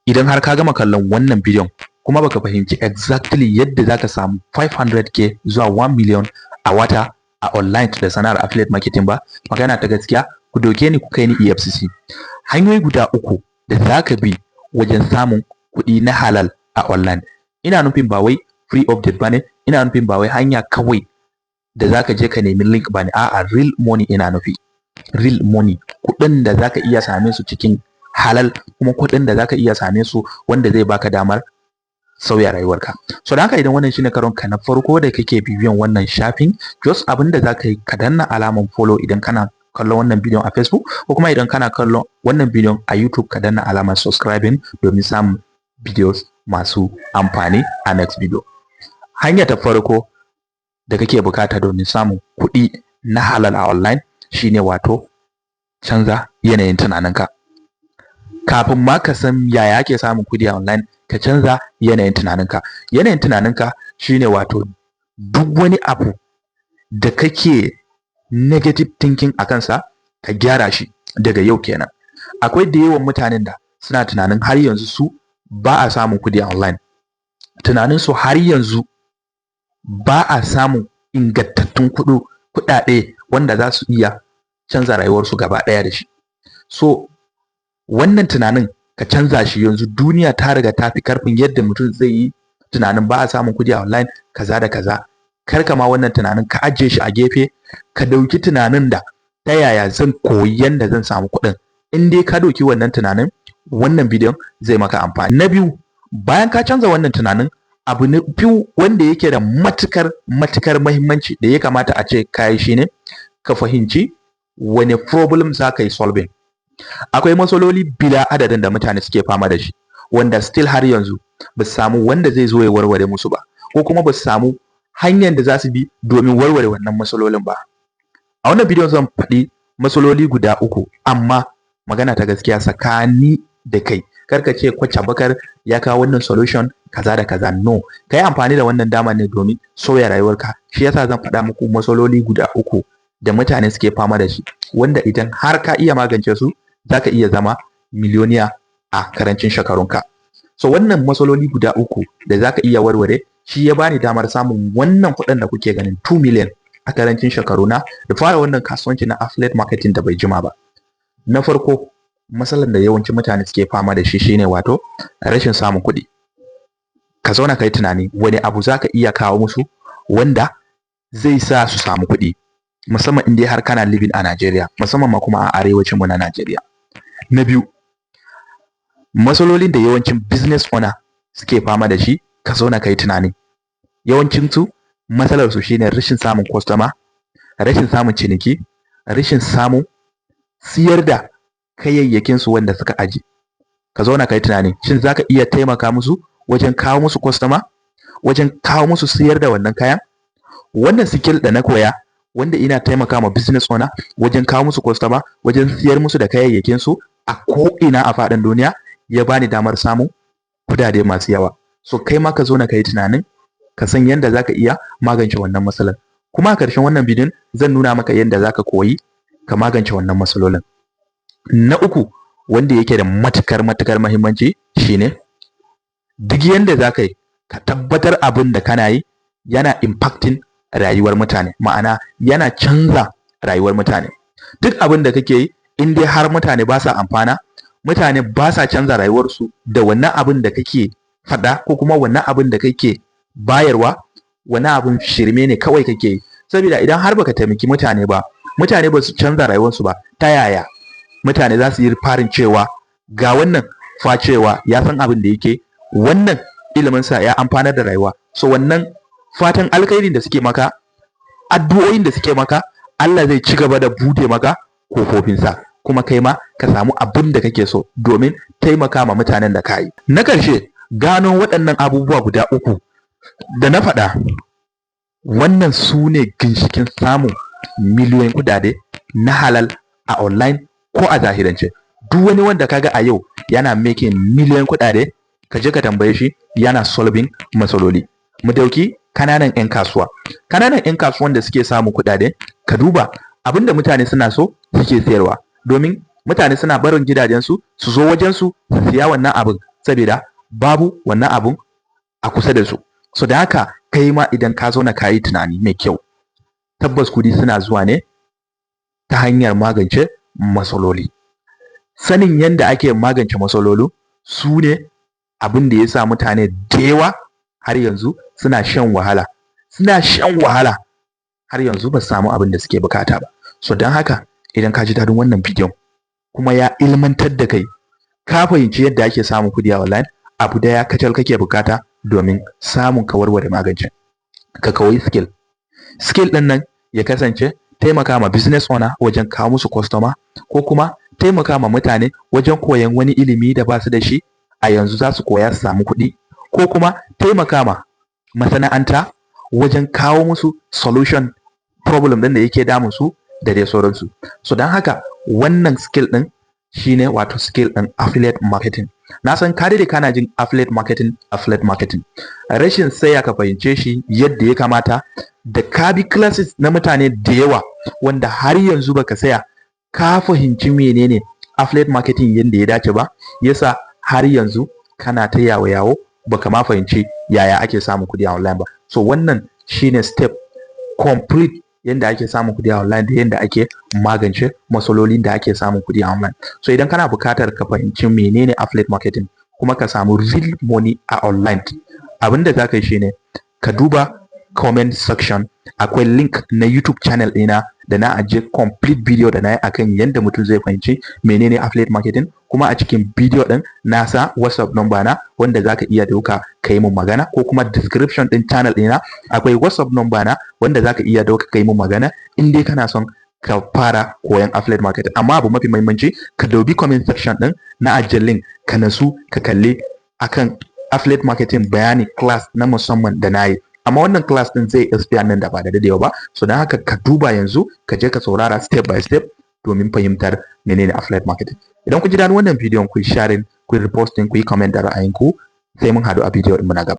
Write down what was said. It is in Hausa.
Idan har ka gama kallon wannan bidiyon kuma baka fahimci exactly yadda zaka samu 500K zuwa 1 million a wata a online da sana'ar affiliate marketing ba, magana ta gaskiya, ku doke ni ku kai ni EFCC. Hanyoyi guda uku da zaka bi wajen samun kuɗi na halal a online. Ina nufin ba wai free update bane, ina nufin ba wai hanya kawai da zaka je ka nemi link bane, a'a, real money ina nufi. Real money, kuɗin da zaka iya same su cikin halal, kuma kuɗin da zaka iya same su wanda zai baka damar sauya rayuwarka. So da haka, idan wannan shine karon ka na farko da kake bibiyan wannan shafin, just abin da zaka yi, ka danna alaman follow idan kana kallon wannan bidiyon a Facebook, ko kuma idan kana kallon wannan bidiyon a YouTube, ka danna alamar subscribing domin samun videos masu amfani a next video. Hanya ta farko da kake bukata domin samun kuɗi na halal a online shine wato canza yanayin tunaninka. Kafin ma ka san yaya ake samun kuɗi a online, ka canza yanayin tunaninka. Yanayin tunaninka shine wato duk wani abu da kake negative thinking a kansa, ka gyara shi daga yau kenan. Akwai da yawan mutanen da suna tunanin har yanzu su ba a samun kuɗi a online. Tunanin su har yanzu ba a samun ingantattun kuɗaɗe wanda za su iya canza rayuwarsu gaba ɗaya da shi. So wannan tunanin ka canza shi yanzu. Duniya ta riga ta fi karfin yadda mutum zai yi tunanin ba a samun kuɗi a online, kaza da kaza. Kar ka ma wannan tunanin, ka ajiye shi a gefe, ka dauki tunanin da ta yaya zan koyi yanda zan samu kuɗin. In dai ka dauki wannan tunanin, wannan bidiyon zai maka amfani. Na biyu, bayan ka canza wannan tunanin, abu na biyu wanda yake da matukar matukar muhimmanci da ya kamata a ce ka yi shine ka fahimci wane problem za ka yi solving. Akwai matsaloli bila adadin da mutane suke fama da shi wanda still har yanzu ba su samu wanda zai zo ya warware musu ba, ko kuma ba su samu hanyar da za su bi domin warware wannan matsalolin ba. A wannan bidiyon zan faɗi matsaloli guda uku, amma magana ta gaskiya, tsakani da kai, kar ka ce Coach Abubakar ya kawo wannan solution kaza da kaza. No, ka yi amfani da wannan dama ne domin sauya rayuwarka. Shi yasa zan faɗa muku matsaloli guda uku da mutane suke fama da shi, wanda idan har ka iya magance su, za ka iya zama miliyoniya a karancin shekarunka. So wannan matsaloli guda uku da za ka iya warware shi ya bani damar samun wannan kuɗin da kuke ganin, 2 million, a karancin shekaruna da fara wannan kasuwanci na affiliate marketing da bai jima ba. Na farko, matsalar da yawancin mutane suke fama da shi shine wato rashin samun kuɗi. Ka zauna ka yi tunani wani abu za ka iya kawo musu wanda zai sa su samu kuɗi, musamman in dai har kana living a Najeriya, musamman ma kuma a arewacin mu na Najeriya. Na biyu, matsalolin da yawancin business owner suke fama da shi, ka zauna ka yi tunani. Yawancin su matsalar su shine rashin samun customer, rashin samun ciniki, rashin samun siyar da kayayyakin su wanda suka aje. Ka zauna ka yi tunani, shin zaka iya taimaka musu wajen kawo musu customer, wajen kawo musu siyar da wannan kayan? Wannan skill da na koya, wanda ina taimaka ma business owner wajen kawo musu customer, wajen siyar musu da kayayyakin su a ko ina a faɗin duniya, ya bani damar samun kudade masu yawa. So kai ma ka zauna ka yi tunanin, ka san yadda zaka iya magance wannan matsalar. Kuma a ƙarshen wannan bidiyon zan nuna maka yadda zaka koyi ka magance wannan matsalolin. Na uku, wanda yake da matukar matukar muhimmanci, shine duk yanda zaka yi, ka tabbatar abin da kana yi yana impacting rayuwar mutane, ma'ana yana canza rayuwar mutane. Duk abin da kake yi, in dai har mutane ba sa amfana, mutane ba sa canza rayuwarsu da wannan abin da kake faɗa ko kuma wannan abin da kake bayarwa, wani abin shirme ne kawai kake yi. Saboda idan har baka taimaki mutane ba, mutane ba su canza rayuwarsu ba, ta yaya mutane za su yi farin cewa ga wannan fa cewa ya san abin da yake, wannan iliminsa ya amfanar da rayuwa? So wannan fatan alkhairin da suke maka, addu'o'in da suke maka, Allah zai ci gaba da bude maka kofofinsa, kuma kai ma ka samu abin da kake so domin taimaka ma mutanen da ka yi. Na ƙarshe, gano waɗannan abubuwa guda uku da na faɗa, wannan su ne ginshikin samun miliyoyin kuɗaɗe na halal a online ko a zahirance. Duk wani wanda kaga a yau yana making miliyoyin kuɗaɗe, ka je ka tambaye shi, yana solving matsaloli. Mu dauki kananan 'yan kasuwa, kananan 'yan kasuwan da suke samun kuɗaɗe, ka duba abinda mutane suna so suke sayarwa, domin mutane suna barin gidajensu su zo wajensu su siya wannan abin. Saboda babu wannan abun a kusa da su. So da haka kai ma idan ka zauna ka yi tunani mai kyau, tabbas kudi suna zuwa ne ta hanyar magance matsaloli. Sanin yadda ake magance matsaloli su ne abin da ya sa mutane da yawa har yanzu suna shan wahala, suna shan wahala, har yanzu ba su samu abin da suke bukata ba. So don haka idan ka ji daɗin wannan bidiyon kuma ya ilmantar da kai, ka fahimci yadda ake samun kuɗi a online, abu daya kacal kake bukata domin samun ka warware magancin: ka koyi skill. Skill ɗin nan ya kasance taimaka ma business owner wajen kawo musu customer, ko kuma taimaka ma mutane wajen koyon wani ilimi da ba su da shi a yanzu za su koya su samu kuɗi, ko kuma taimaka ma masana'anta wajen kawo musu solution problem ɗin da yake damun su, da dai sauransu. So don haka wannan skill ɗin shine wato skill ɗin affiliate marketing. Na san ka daɗe kana jin affiliate marketing, affiliate marketing. Rashin saya ka fahimce shi yadda ya kamata da ka bi classes na mutane da yawa wanda har yanzu baka saya ka fahimci menene affiliate marketing yadda ya dace ba, yasa har yanzu kana ta yawo yawo, baka ma fahimci yaya ake samun kuɗi a online ba. So wannan shine step complete yanda ake samun kuɗi a online da yanda ake magance matsalolin da ake samun kuɗi a online. So idan kana buƙatar ka fahimci menene affiliate marketing kuma ka samu real money a online, abin da za ka yi shine ka duba comment section, akwai link na YouTube channel ɗina da na ajiye complete video da na yi akan yadda mutum zai fahimci menene affiliate marketing. Kuma a cikin video ɗin na sa WhatsApp number na wanda zaka iya dauka ka yi mun magana, ko kuma description ɗin channel ɗina akwai WhatsApp number na wanda zaka iya dauka ka yi mun magana in dai kana son ka fara koyan affiliate marketing. Amma abu mafi muhimmanci, ka dubi comment section ɗin, na ajiye link, ka nasu ka kalli akan affiliate marketing bayani class na musamman da na yi. Amma wannan class din zai expire nan da ba da dadewa ba. So don haka ka duba yanzu, ka je ka saurara step by step domin fahimtar menene affiliate marketing. Idan ku ji daɗin wannan bidiyon, ku yi sharing, ku yi reposting, ku yi comment da ra'ayinku. Sai mun haɗu a bidiyo ɗin mu na gaba.